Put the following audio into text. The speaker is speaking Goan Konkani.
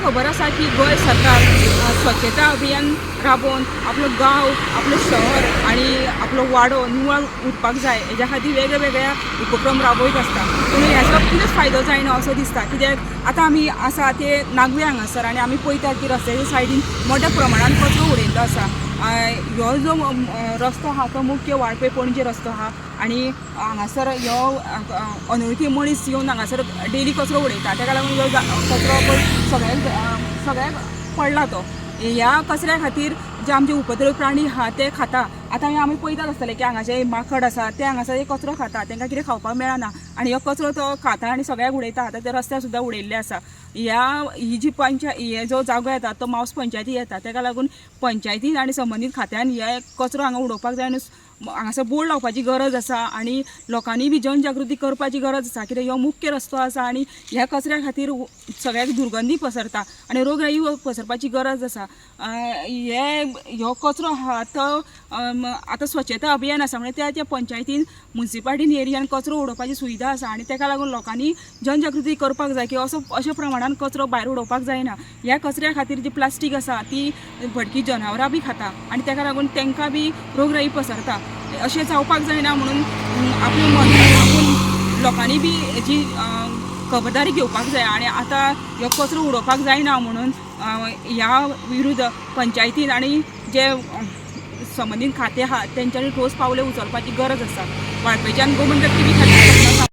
खबर आसा की गोंय सरकार स्वच्छता अभियान राबोवन आपलो गांव, आपलो शहर आनी आपलो वाडो निवळ उरपाक जाय हेज्या खातीर वेगळ्या वेगळ्या उपक्रम राबयत आसता. पूण ह्याचो कितेंच फायदो जायना असो दिसता, कित्याक आतां आमी आसा ते नागवे हांगासर आनी आमी पळयतात की रस्त्याच्या सायडीन मोठ्या प्रमाणान कचरो उडयल्लो आसा. ह्यो जो रस्तो आहा तो मुख्य वाळपय पणजे रस्तो आहा आनी हांगासर ह्यो अनवळखी मनीस येवन हांगासर डेली कचरो उडयता. तेका लागून ह्यो कचरो पळय सगळ्याक सगळ्याक पडला तो. ह्या कचऱ्या खातीर जे आमचे उपद्रवी प्राणी आहा ते खाता. आतां आमी पळयतात आसतले की हांगाचे माकड आसा ते हांगासर एक कचरो खाता, तांकां कितें खावपाक मेळना आनी हो कचरो तो खाता आनी सगळ्याक उडयता. आतां ते रस्त्यार सुद्दां उडयल्ले आसा. ह्या ही जी पंचायत हे जो जागो येता तो मावस पंचायती येता, तेका लागून पंचायतीन आनी संबंदीत खात्यान हे कचरो हांगा उडोवपाक जाय आनी हांगासर बोर्ड लावपाची गरज आसा आनी लोकांनी बी जनजागृती करपाची गरज आसा, कित्याक हो मुख्य रस्तो आसा आनी ह्या कचऱ्या खातीर सगळ्याक दुर्गंधी पसरता आनी रोगराई पसरपाची गरज आसा. हे हो कचरो आहा तो आतां स्वच्छता अभियान आसा म्हणजे त्या त्या पंचायतीन मुन्सिपाल्टीन एरियान कचरो उडोवपाची सुविधा आसा आनी तेका लागून लोकांनी जनजागृती करपाक जाय की असो अशा प्रमाणान कचरो भायर उडोवपाक जायना. ह्या कचऱ्या खातीर जी प्लास्टीक आसा ती भटकी जनावरां बी खाता आनी तेका लागून तांकां बी रोगराई पसरता. अशें जावपाक जायना म्हणून आपले मन आपूण लोकांनी बी हेजी खबरदारी घेवपाक जाय आनी आतां ह्यो कचरो उडोवपाक जायना म्हणून ह्या विरुद्ध पंचायतीन आनी जे संबंदीत खातें आहा तेंच्यांनी ठोस पावलें उचलपाची गरज आसा. वाळपयच्यान गोमंतक टीव्ही खातीर.